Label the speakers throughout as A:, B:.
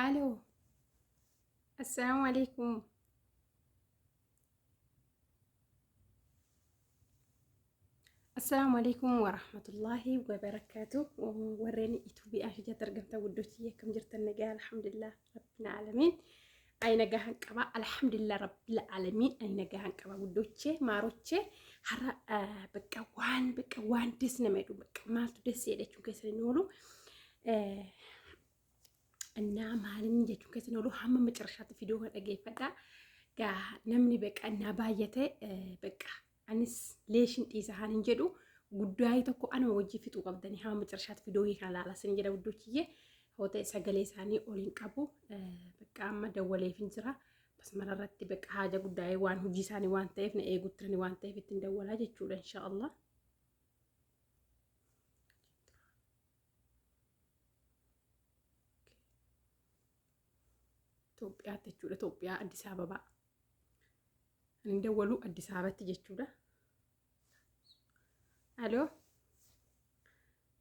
A: አሎ፣ السلام عليكم። السلام عليكم ورحمة الله وبركاته። Warreen YouTube ashijatti argamtan ውዶችዬ akkam jirtan nagaa? الحمد لله رب العالمين። Ani nagaan qaba الحمد لله رب العالمين። Ani nagaan qaba ውዶቼ ማሮቼ። Har'a በቃ waan በቃ waan ደስ nama jedhu በቃ maaltu ደስ jedhachuun keessan hin oolu እና maalin jechuun keessan oolu hamma መጨረሻatti viidiyoo kana dhageeffadhaa. Gaa namni በቃ እና baay'ate በቃ anis leeshin dhiisa haan hin jedhu guddaayii tokko anuma wajjii fixuu qabdanii hamma መጨረሻatti viidiyoo kana ilaalaa sin jedha ውዶችዬ. Hootee sagalee isaanii ol hin qabu. በቃ amma dawwaleef hin jira. Basmara irratti በቃ haaja guddaayii waan hojii isaanii waan ta'eef na eeguutti turani waan ta'eef ittiin dawwalaa jechuudha إن شاء الله. Itoophiyaatti jechuudha. Itoophiyaa Addis Ababaa. Ani dawwalu Addis Ababatti jechuudha. Aloo.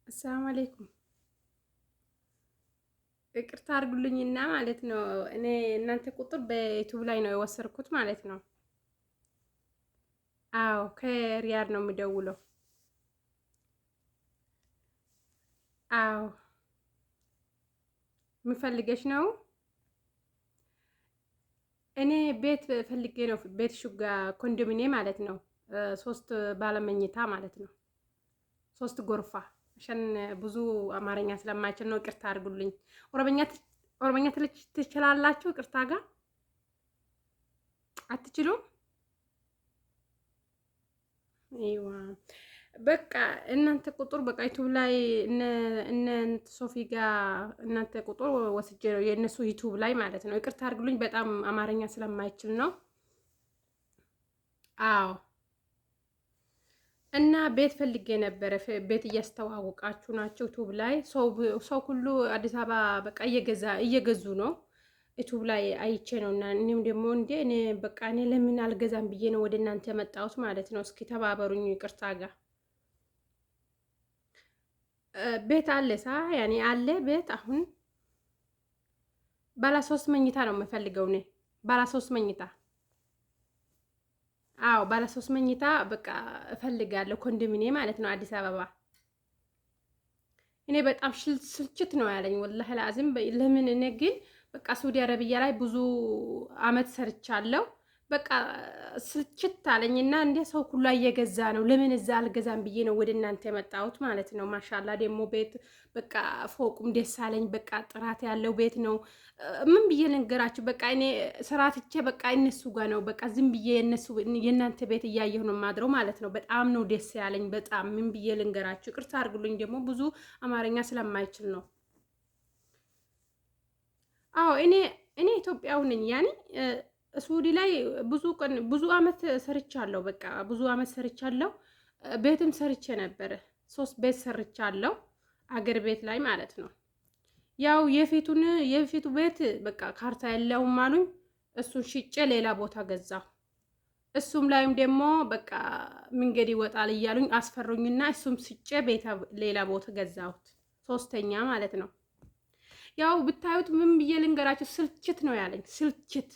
A: السلام عليكم። ይቅርታ አድርጉልኝና ማለት ነው እኔ እናንተ ቁጥር በ YouTube ላይ ነው የወሰድኩት ማለት ነው። አዎ ከሪያድ ነው የሚደውለው። አዎ የምፈልገሽ ነው። እኔ ቤት ፈልጌ ነው። ቤት شقة ኮንዶሚኒየም ማለት ነው። ሶስት ባለመኝታ ማለት ነው። ሶስት غرفة عشان ብዙ አማርኛ ስለማይችል ነው። ይቅርታ አድርጉልኝ። ኦሮመኛ ትችላላችሁ? ይቅርታ ጋር አትችሉም? أيوه በቃ እናንተ ቁጥር በቃ YouTube ላይ እነ ሶፊ ጋር እናንተ ቁጥር ወስጄ ነው የእነሱ YouTube ላይ ማለት ነው። ይቅርታ አድርጉልኝ በጣም አማርኛ ስለማይችል ነው። አዎ እና ቤት ፈልጌ ነበረ። ቤት እያስተዋወቃችሁ ናቸው YouTube ላይ ሰው ሁሉ አዲስ አበባ በቃ እየገዛ እየገዙ ነው። YouTube ላይ አይቼ ነው እና እኔም ደግሞ እንዴ እኔ በቃ እኔ ለምን አልገዛም ብዬ ነው ወደ እናንተ የመጣሁት ማለት ነው። እስኪ ተባበሩኝ። ይቅርታ ጋር ቤት አለ ሳ ያኔ አለ ቤት። አሁን ባለ ሶስት መኝታ ነው የምፈልገው እኔ ባለ ሶስት መኝታ። አዎ ባለ ሶስት መኝታ በቃ እፈልጋለሁ፣ ኮንዶሚኒየም ማለት ነው አዲስ አበባ። እኔ በጣም ስልችት ነው ያለኝ والله العظيم። ለምን እኔ ግን በቃ ሳውዲ አረቢያ ላይ ብዙ አመት ሰርቻለሁ። በቃ ስልችት አለኝና እንደ ሰው ሁሉ እየገዛ ነው ለምን እዛ አልገዛም ብዬ ነው ወደ እናንተ የመጣሁት ማለት ነው። ما شاء الله ደግሞ ቤት በቃ ፎቁም ደስ አለኝ። በቃ ጥራት ያለው ቤት ነው። ምን ብዬ ልንገራችሁ? በቃ እኔ ስራ ትቼ በቃ እነሱ ጋር ነው በቃ ዝም ብዬ የነሱ የእናንተ ቤት እያየሁ ነው የማድረው ማለት ነው። በጣም ነው ደስ ያለኝ። በጣም ምን ብዬ ልንገራችሁ? ይቅርታ አድርጉልኝ። ደግሞ ብዙ አማርኛ ስለማይችል ነው። አዎ እኔ ኢትዮጵያው ነኝ። ያኔ ሳውዲ ላይ ብዙ ቀን ብዙ አመት ሰርቻለሁ። በቃ ብዙ አመት ሰርቻለሁ። ቤትም ሰርቼ ነበረ። ሶስት ቤት ሰርቻለሁ አገር ቤት ላይ ማለት ነው። ያው የፊቱን የፊቱ ቤት በቃ ካርታ የለውም አሉኝ። እሱን ሽጬ ሌላ ቦታ ገዛሁ። እሱም ላይም ደግሞ በቃ መንገድ ይወጣል እያሉኝ አስፈሩኝና እሱም ሽጬ ቤት ሌላ ቦታ ገዛሁት። ሶስተኛ ማለት ነው። ያው ብታዩት ምን ብዬ ልንገራችሁ፣ ስልችት ነው ያለኝ ስልችት።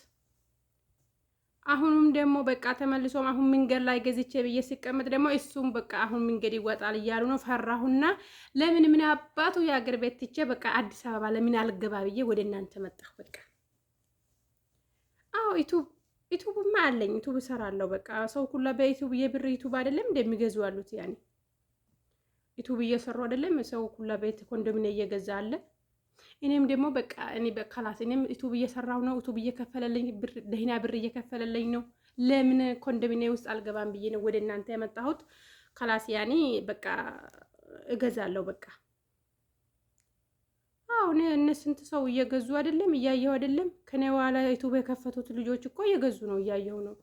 A: አሁንም ደግሞ በቃ ተመልሶም አሁን መንገድ ላይ ገዝቼ ብዬ ሲቀመጥ ደግሞ እሱም በቃ አሁን መንገድ ይወጣል እያሉ ነው። ፈራሁና ለምን ምን አባቱ የአገር ቤት ትቼ በቃ አዲስ አበባ ለምን አልገባ ብዬ ወደ እናንተ መጣሁ። በቃ አዎ YouTube ማ አለኝ፣ YouTube እሰራለሁ። በቃ ሰው ሁላ በ YouTube የብር YouTube አይደለም እንደሚገዙ ያሉት ያኔ YouTube እየሰሩ አይደለም ሰው ሁላ ቤት ኮንዶሚኒየም እየገዛ አለ። እኔም ደግሞ በቃ እኔ በ خلاص እኔም YouTube እየሰራሁ ነው። YouTube እየከፈለልኝ ብር ደህና ብር እየከፈለልኝ ነው። ለምን ኮንዶሚኒየም ውስጥ አልገባም ብዬ ነው ወደ እናንተ የመጣሁት። خلاص ያኔ በቃ እገዛለሁ በቃ አዎ እነ ስንት ሰው እየገዙ አይደለም እያየሁ አይደለም። ከኔ በኋላ YouTube የከፈቱት ልጆች እኮ እየገዙ ነው እያየሁ ነው።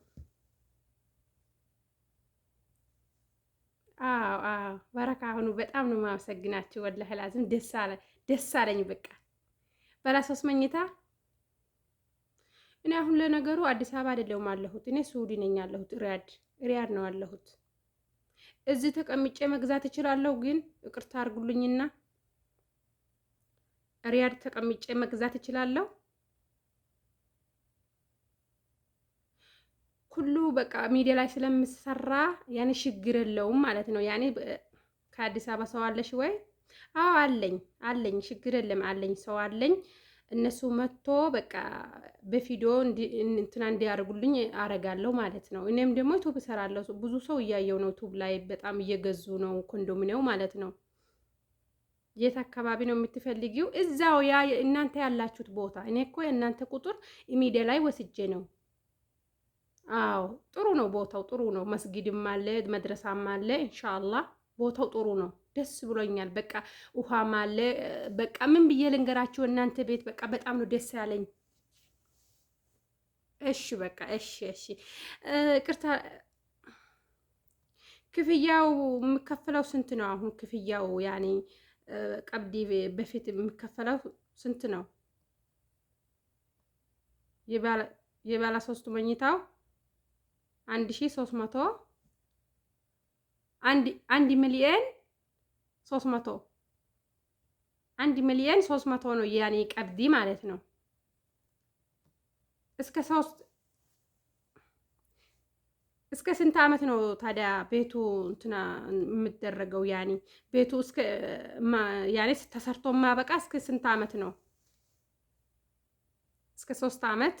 A: አዎ አዎ በረካ ሁኑ። በጣም ነው የማመሰግናችሁ። والله العظيم ደስ አለ ደስ አለኝ። በቃ ባለ ሶስት መኝታ እኔ አሁን ለነገሩ አዲስ አበባ አይደለሁም አለሁት። እኔ ሳውዲ ነኝ ያለሁት፣ ሪያድ ሪያድ ነው ያለሁት። እዚህ ተቀምጬ መግዛት እችላለሁ፣ ግን ይቅርታ አድርጉልኝና ሪያድ ተቀምጬ መግዛት እችላለሁ። ሁሉ በቃ ሚዲያ ላይ ስለምሰራ ያኔ ችግር የለውም ማለት ነው። ያኔ ከአዲስ አበባ ሰው አለሽ ወይ? አዎ አለኝ አለኝ፣ ችግር የለም አለኝ፣ ሰው አለኝ። እነሱ መጥቶ በቃ በቪዲዮ እንትና እንዲያደርጉልኝ አረጋለሁ ማለት ነው። እኔም ደግሞ ዩቱብ እሰራለሁ። ብዙ ሰው እያየው ነው፣ ዩቱብ ላይ በጣም እየገዙ ነው ኮንዶሚኒየም ማለት ነው። የት አካባቢ ነው የምትፈልጊው? እዛው ያ እናንተ ያላችሁት ቦታ። እኔ እኮ የእናንተ ቁጥር ሚዲያ ላይ ወስጄ ነው። አዎ ጥሩ ነው፣ ቦታው ጥሩ ነው። መስጊድም አለ መድረሳም አለ። ኢንሻአላህ ቦታው ጥሩ ነው። ደስ ብሎኛል። በቃ ውሃም አለ። በቃ ምን ብዬ ልንገራችሁ እናንተ ቤት በቃ በጣም ነው ደስ ያለኝ። እሺ በቃ እሺ፣ እሺ። ቅርታ ክፍያው የምከፈለው ስንት ነው? አሁን ክፍያው ያኔ ቀብዲ በፊት የሚከፈለው ስንት ነው? የባለ ሶስቱ መኝታው 1300፣ 1 ሚሊየን 300፣ 1 ሚሊየን 300 ነው ያኔ ቀብዲ ማለት ነው። እስከ ሶስት እስከ ስንት ዓመት ነው ታዲያ ቤቱ እንትና የሚደረገው? ያኔ ቤቱ እስከ ያኔ ተሰርቶ ማበቃ እስከ ስንት ዓመት ነው? እስከ 3 ዓመት።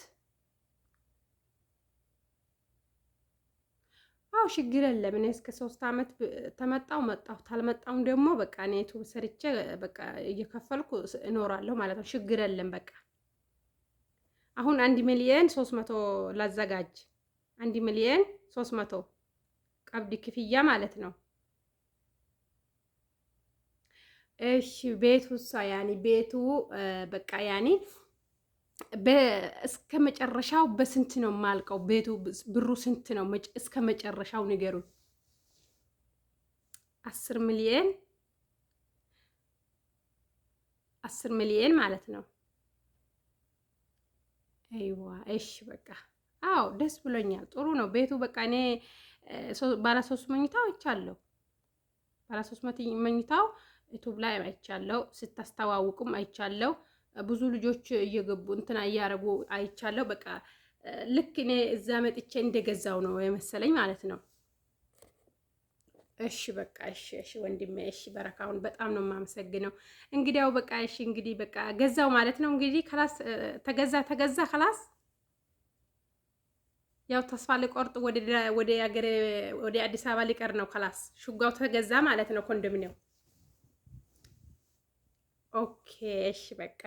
A: አው ችግር የለም። እኔ እስከ 3 ዓመት ተመጣው መጣሁ፣ ታልመጣውም ደግሞ በቃ እኔ ዩቱብ ሰርቼ በቃ እየከፈልኩ እኖራለሁ ማለት ነው። ችግር የለም። በቃ አሁን 1 ሚሊየን 300 ላዘጋጅ፣ 1 ሚሊየን 300 ቀብድ ክፍያ ማለት ነው። እሺ ቤቱ እሷ ያኒ ቤቱ በቃ ያኒ እስከ መጨረሻው በስንት ነው የማልቀው? ቤቱ ብሩ ስንት ነው? እስከ መጨረሻው ንገሩኝ። 10 ሚሊየን፣ 10 ሚሊየን ማለት ነው። አይዋ እሺ በቃ አዎ ደስ ብሎኛል። ጥሩ ነው ቤቱ። በቃ እኔ ባለ ሶስት መኝታው አይቻለሁ። ባለ ሶስት መኝታው ዩቱብ ላይ አይቻለሁ፣ ስታስተዋውቁም አይቻለሁ። ብዙ ልጆች እየገቡ እንትና እያደረጉ አይቻለሁ። በቃ ልክ እኔ እዛ መጥቼ እንደገዛው ነው የመሰለኝ ማለት ነው። እሺ በቃ እሺ፣ እሺ ወንድሜ፣ እሺ በረካውን በጣም ነው የማመሰግነው። እንግዲያው በቃ እሺ፣ እንግዲህ በቃ ገዛው ማለት ነው። እንግዲህ خلاص ተገዛ ተገዛ خلاص ያው ተስፋ ልቆርጥ ወደ አገሬ ወደ አዲስ አበባ ሊቀር ነው። خلاص ሹጋው ተገዛ ማለት ነው ኮንዶሚኒየም። Okay እሺ በቃ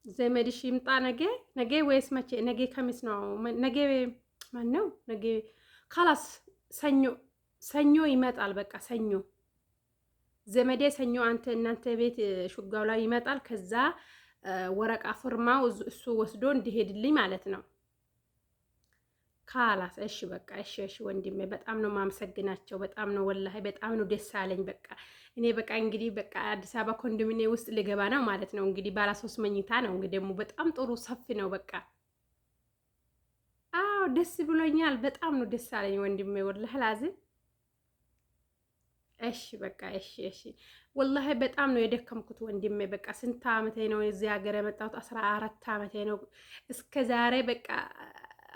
A: ዘመድሽ ይምጣ ነገ፣ ነገ ወይስ መቼ? ነገ ከሚስ ነው። ነገ ማን ነው? ነገ خلاص ሰኞ፣ ሰኞ ይመጣል። በቃ ሰኞ ዘመዴ ሰኞ አንተ እናንተ ቤት ሹጋው ላይ ይመጣል። ከዛ ወረቃ ፍርማው እሱ ወስዶ እንዲሄድልኝ ማለት ነው። خلاص እሺ በቃ እሺ፣ እሺ ወንድሜ በጣም ነው ማመሰግናቸው። በጣም ነው ወላሂ በጣም ነው ደስ አለኝ። በቃ እኔ በቃ እንግዲህ በቃ አዲስ አበባ ኮንዶሚኒየም ውስጥ ልገባ ነው ማለት ነው። እንግዲህ ባለ ሶስት መኝታ ነው እንግዲህ ደግሞ በጣም ጥሩ ሰፊ ነው። በቃ አዎ ደስ ብሎኛል። በጣም ነው ደስ አለኝ ወንድሜ ወላሂ ላዚም። እሺ በቃ እሺ፣ እሺ ወላሂ በጣም ነው የደከምኩት ወንድሜ። በቃ ስንት ዓመቴ ነው እዚህ ሀገር የመጣሁት? 14 ዓመቴ ነው። እስከ ዛሬ በቃ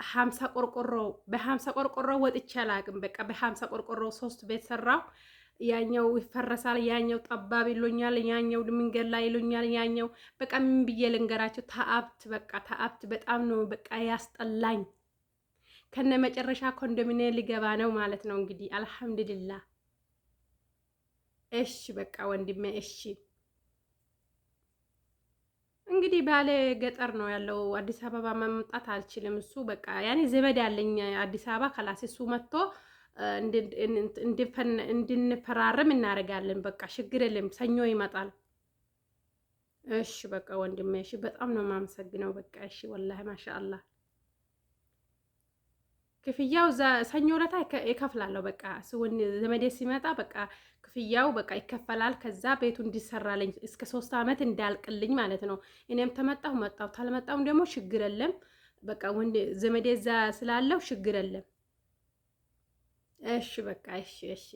A: 50 ቆርቆሮ፣ በ50 ቆርቆሮ ወጥቼ አላውቅም። በቃ በ50 ቆርቆሮ ሶስት ቤት ሰራው። ያኛው ይፈረሳል፣ ያኛው ጠባብ ይሉኛል፣ ያኛው መንገድ ላይ ይሉኛል፣ ያኛው በቃ ምን ብዬ ልንገራቸው? تعبت በቃ تعبت። በጣም ነው በቃ ያስጠላኝ። ከነ መጨረሻ ኮንዶሚኒየም ሊገባ ነው ማለት ነው እንግዲህ አልሐምዱሊላህ። እሺ በቃ ወንድሜ እሺ። እንግዲህ ባለ ገጠር ነው ያለው። አዲስ አበባ መምጣት አልችልም። እሱ በቃ ያኔ ዘመድ ያለኝ አዲስ አበባ خلاص እሱ መጥቶ እንድንፈራረም እናደርጋለን። በቃ ችግር የለም። ሰኞ ይመጣል። እሺ በቃ ወንድሜ እሺ። በጣም ነው የማመሰግነው። በቃ እሺ ወላሂ ማሻአላህ። ክፍያው ሰኞ ዕለት ይከፍላለሁ። በቃ ዘመዴ ሲመጣ በቃ ክፍያው በቃ ይከፈላል። ከዛ ቤቱ እንዲሰራልኝ እስከ 3 ዓመት እንዳልቅልኝ ማለት ነው። እኔም ተመጣሁ መጣሁ፣ ታልመጣሁም ደግሞ ችግር የለም። በቃ ወንድ ዘመዴ እዛ ስላለው ችግር የለም። እሺ በቃ እሺ፣ እሺ።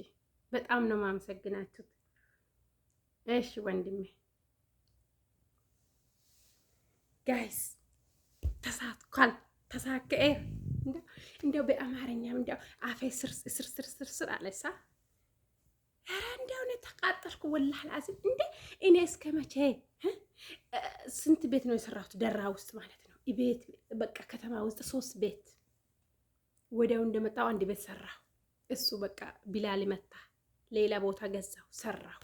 A: በጣም ነው የማመሰግናችሁ። እሺ ወንድሜ። Guys ተሳትኳል፣ ተሳከኤ። እንደው በአማርኛም እንደው አፌ ስር ስር ስር ስር ስር አለሳ። ኧረ እንደው እኔ ተቃጠልኩ والله العظيم። እንዴ እኔ እስከ መቼ ስንት ቤት ነው የሰራሁት? ደራ ውስጥ ማለት ነው። ቤት በቃ ከተማ ውስጥ ሶስት ቤት፣ ወዲያው እንደመጣው አንድ ቤት ሰራሁ። እሱ በቃ ቢላል መታ፣ ሌላ ቦታ ገዛሁ ሰራሁ።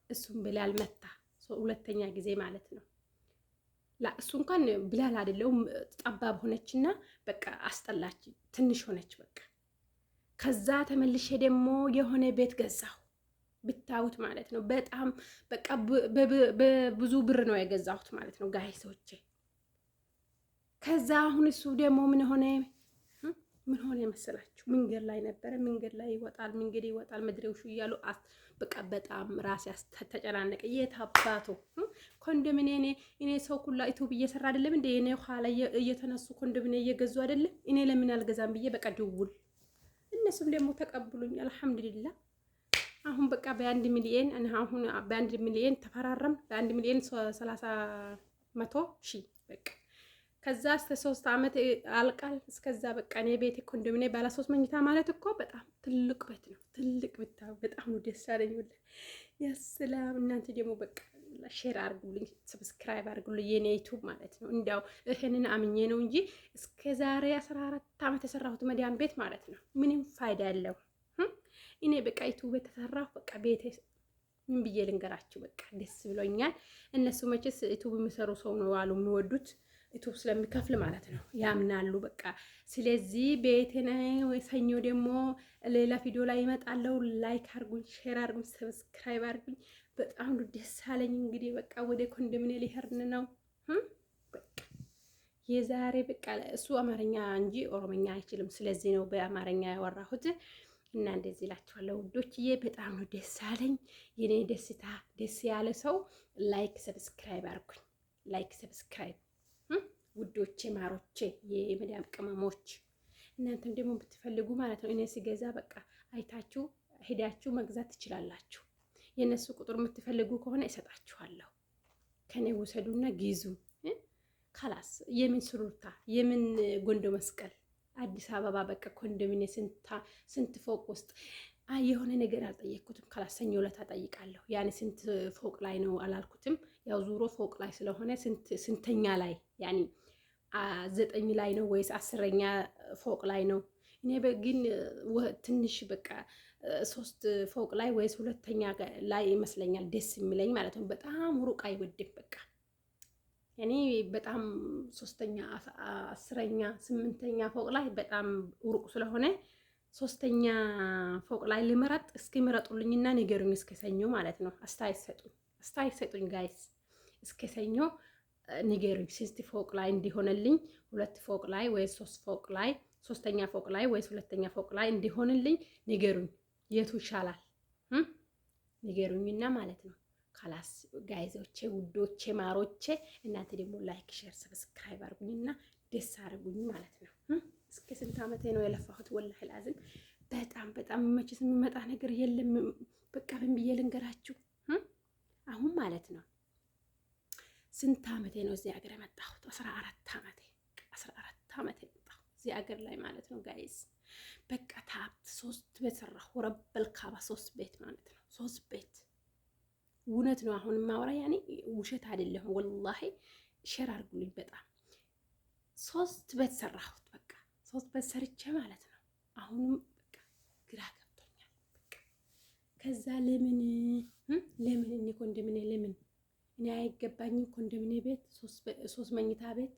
A: እሱም ቢላል መታ፣ ሁለተኛ ጊዜ ማለት ነው። እሱ እንኳን ቢላል አይደለውም፣ ጠባብ ሆነችና በቃ አስጠላች፣ ትንሽ ሆነች በቃ። ከዛ ተመልሼ ደግሞ የሆነ ቤት ገዛሁ ብታዩት ማለት ነው። በጣም በቃ በብዙ ብር ነው የገዛሁት ማለት ነው guys ኦቼ። ከዛ አሁን እሱ ደግሞ ምን ሆነ መሰላችሁ? መንገድ ላይ ነበረ። መንገድ ላይ ይወጣል፣ መንገድ ይወጣል፣ መድሬውሹ እያሉ በቃ በጣም ራሴ ተጨናነቀ። የት አባቱ ኮንዶሚኒየም እኔ ሰው ኩላ YouTube እየሰራ አይደለም እንደ እኔ ኋላ እየተነሱ ኮንዶሚኒየም እየገዙ አይደለም፣ እኔ ለምን አልገዛም ብዬ በቃ ድውል፣ እነሱም ደግሞ ተቀብሉኝ። አልሐምዱሊላህ አሁን በቃ በ1 ሚሊየን፣ አሁን በ1 ሚሊየን ተፈራረም፣ በ1 ሚሊየን 30 መቶ ሺህ በቃ። ከዛ እስከ 3 ዓመት አልቃል። እስከዛ በቃ እኔ ቤት ኮንዶሚኒየም ባለ ሶስት መኝታ ማለት እኮ በጣም ትልቅ ቤት ነው። ትልቅ ብታዩ በጣም ነው ደስ ያለኝ። ያሰላም። እናንተ ደግሞ በቃ share አድርጉልኝ፣ subscribe አድርጉልኝ የኔ YouTube ማለት ነው። እንዲያው ይሄንን አምኜ ነው እንጂ እስከ ዛሬ 14 ዓመት የሰራሁት መዳም ቤት ማለት ነው ምንም ፋይዳ ያለው። እኔ በቃ YouTube የተሰራሁ በቃ ቤቴ ምን ብዬ ልንገራችሁ፣ በቃ ደስ ብሎኛል። እነሱ መቼስ YouTube የሚሰሩ ሰው ነው አሉ የሚወዱት፣ YouTube ስለሚከፍል ማለት ነው ያምናሉ። በቃ ስለዚህ ቤቴን ሰኞ ደግሞ ሌላ ቪዲዮ ላይ ይመጣለሁ። Like አርጉኝ፣ share አርጉኝ፣ subscribe አርጉኝ። በጣም ደስ አለኝ። እንግዲህ በቃ ወደ ኮንዶሚኒየም ሊሄድን ነው። በቃ የዛሬ በቃ እሱ አማርኛ እንጂ ኦሮምኛ አይችልም። ስለዚህ ነው በአማርኛ ያወራሁት። እና እንደዚህ እላችኋለሁ ውዶችዬ፣ በጣም ነው ደስ አለኝ። የኔ ደስታ ደስ ያለ ሰው like subscribe አድርጉኝ። Like subscribe ውዶቼ፣ ማሮቼ፣ የመዳም ቅመሞች፣ እናንተም ደግሞ ብትፈልጉ ማለት ነው እኔ ስገዛ በቃ አይታችሁ ሄዳችሁ መግዛት ትችላላችሁ። የእነሱ ቁጥር የምትፈልጉ ከሆነ እሰጣችኋለሁ። ከኔ ውሰዱና ግዙ። خلاص የምን ሱሉልታ፣ የምን ጎንዶ መስቀል፣ አዲስ አበባ በቃ ኮንዶሚኒየም ስንት ፎቅ ውስጥ የሆነ ነገር አልጠየቅኩትም። خلاص ሰኞ ዕለት እጠይቃለሁ። ያኔ ስንት ፎቅ ላይ ነው አላልኩትም። ያው ዙሮ ፎቅ ላይ ስለሆነ ስንተኛ ላይ፣ ያኔ ዘጠኝ ላይ ነው ወይስ 10ኛ ፎቅ ላይ ነው? እኔ ግን ትንሽ በቃ ሶስት ፎቅ ላይ ወይስ ሁለተኛ ላይ ይመስለኛል ደስ የሚለኝ ማለት ነው። በጣም ሩቅ አይወድም። በቃ እኔ በጣም ሶስተኛ፣ 10ኛ፣ ስምንተኛ ፎቅ ላይ በጣም ሩቅ ስለሆነ ሶስተኛ ፎቅ ላይ ልምረጥ። እስኪ ምረጡልኝና ንገሩኝ እስከ ሰኞ ማለት ነው። አስተያየት ሰጡኝ፣ አስተያየት ሰጡኝ guys፣ እስከ ሰኞ ንገሩኝ። ስንት ፎቅ ላይ እንዲሆንልኝ፣ ሁለት ፎቅ ላይ ወይስ ሶስት ፎቅ ላይ፣ ሶስተኛ ፎቅ ላይ ወይስ ሁለተኛ ፎቅ ላይ እንዲሆንልኝ ንገሩኝ። የቱ ይሻላል ንገሩኝና ማለት ነው። خلاص guys ኦቼ፣ ውዶቼ፣ ማሮቼ፣ እናንተ ደግሞ like፣ share፣ subscribe አድርጉኝና ደስ አድርጉኝ ማለት ነው። እስከ ስንት ዓመቴ ነው የለፋሁት? والله العظيم በጣም በጣም መቼስ የሚመጣ ነገር የለም። በቃ ምን ብዬ ልንገራችሁ አሁን ማለት ነው። ስንት ዓመቴ ነው እዚህ ሀገር የመጣሁት? 14 ዓመቴ፣ 14 ዓመቴ የመጣሁ እዚህ ሀገር ላይ ማለት ነው guys። በቃ ታብት ሶስት ቤት ሰራሁ። رب الكعبة ሶስት ቤት ማለት ነው። ሶስት ቤት እውነት ነው። አሁን ማውራ ያኔ ውሸት አይደለም። ወላሂ share አድርጉልኝ። በጣም ሶስት ቤት ሰራሁት። በቃ ሶስት ቤት ሰርቼ ማለት ነው። አሁንም በቃ ግራ ገብቶኛል። በቃ ከዛ ለምን እኔ ኮንዶሚኒየም ለምን እኔ አይገባኝም? ኮንዶሚኒየም ቤት ሶስት መኝታ ቤት፣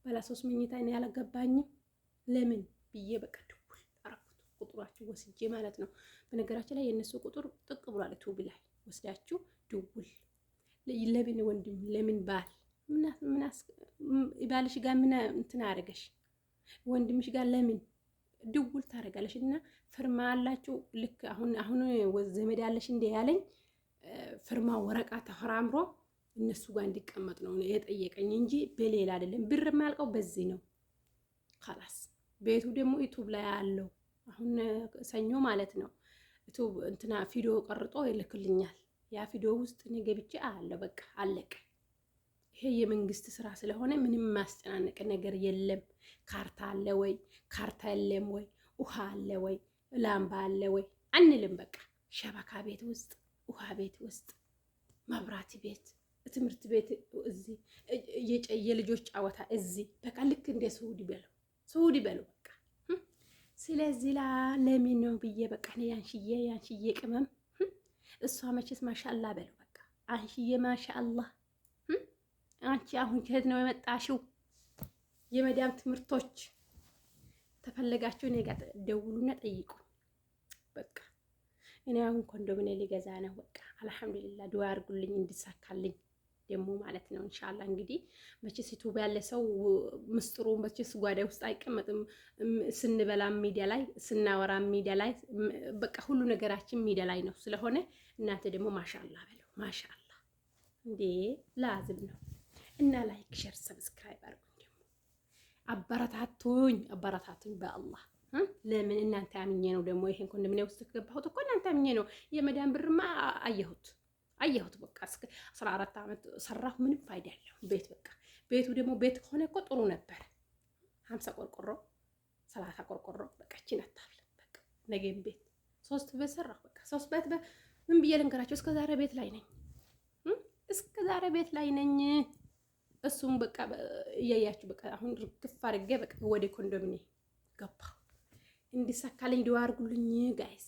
A: ባለ ሶስት መኝታ እኔ አልገባኝም ለምን ብዬ በቃ ድውል አረኩት። ቁጥሯቸው ወስጄ ማለት ነው። በነገራችን ላይ የእነሱ ቁጥር ጥቅ ብሏል። ቱብ ላይ ወስዳችሁ ድውል። ለምን ወንድም፣ ለምን ባል፣ ባልሽ ጋር ምን እንትን አደረገሽ? ወንድምሽ ጋር ለምን ድውል ታደርጋለሽ? እና ፍርማ አላችሁ። ልክ አሁን አሁን ዘመድ ያለሽ እንደ ያለኝ ፍርማ ወረቃ ተፈራምሮ እነሱ ጋር እንዲቀመጥ ነው የጠየቀኝ እንጂ በሌላ አይደለም። ብር የማያልቀው በዚህ ነው። خلاص ቤቱ ደግሞ YouTube ላይ አለው። አሁን ሰኞ ማለት ነው YouTube እንትና ቪዲዮ ቀርጦ ይልክልኛል። ያ ቪዲዮ ውስጥ እኔ ገብቼ አለ በቃ አለቀ። ይሄ የመንግስት ስራ ስለሆነ ምንም ማስጨናነቅ ነገር የለም። ካርታ አለ ወይ? ካርታ የለም ወይ? ውሃ አለ ወይ? ላምባ አለ ወይ አንልም። በቃ شبكة ቤት ውስጥ፣ ውሃ ቤት ውስጥ፣ መብራት ቤት፣ ትምህርት ቤት እዚህ፣ የልጆች ጨዋታ እዚህ። በቃ ልክ እንደ ስዑዲ በለው፣ ስዑዲ በለው በቃ። ስለዚህ ላ ለምን ነው ብዬ በቃ እኔ ያንሽዬ ያንሽዬ ቅመም እሷ መቼስ ማሻአላ በለው በቃ አንሽዬ ማሻአላ። አንቺ አሁን ከየት ነው የመጣሽው? የመዳም ትምህርቶች ተፈለጋችሁ እኔ ጋር ደውሉና ጠይቁ። በቃ እኔ አሁን ኮንዶሚኒየም ሊገዛ ነው። በቃ አልሐምዱሊላህ ዱዓ አድርጉልኝ እንዲሳካልኝ ደግሞ ማለት ነው። ኢንሻአላህ እንግዲህ መቼስ ዩቲዩብ ያለ ሰው ምስጢሩ መቼስ ጓዳ ውስጥ አይቀመጥም። ስንበላ ሚዲያ ላይ፣ ስናወራ ሚዲያ ላይ፣ በቃ ሁሉ ነገራችን ሚዲያ ላይ ነው። ስለሆነ እናንተ ደግሞ ማሻአላህ በለው። ማሻአላህ እንዴ لازم ነው እና like፣ share፣ subscribe አድርጉኝ። ደግሞ አበረታቱኝ፣ አበረታቱኝ በአላህ። ለምን እናንተ አምኜ ነው ደግሞ ይሄን ኮንዶሚኒየም ውስጥ ከገባሁት እኮ እናንተ አምኜ ነው። የመዳን ብርማ አየሁት አየሁት። በቃ እስከ 14 ዓመት ሰራሁ። ምንም ፋይዳ ያለው ቤት በቃ ቤቱ ደግሞ ቤት ከሆነ እኮ ጥሩ ነበር። 50 ቆርቆሮ፣ 30 ቆርቆሮ በቃ እቺን አታል በቃ ነገም ቤት ሶስት ቤት ሰራሁ። በቃ ሶስት ቤት ምን ብዬ ልንገራቸው? እስከ ዛሬ ቤት ላይ ነኝ። እስከ ዛሬ ቤት ላይ ነኝ። እሱም በቃ እያያችሁ በቃ አሁን ርግፍ አድርጌ በቃ ወደ ኮንዶሚኒየም ገባሁ። እንዲሳካልኝ ዱዓ አድርጉልኝ guys።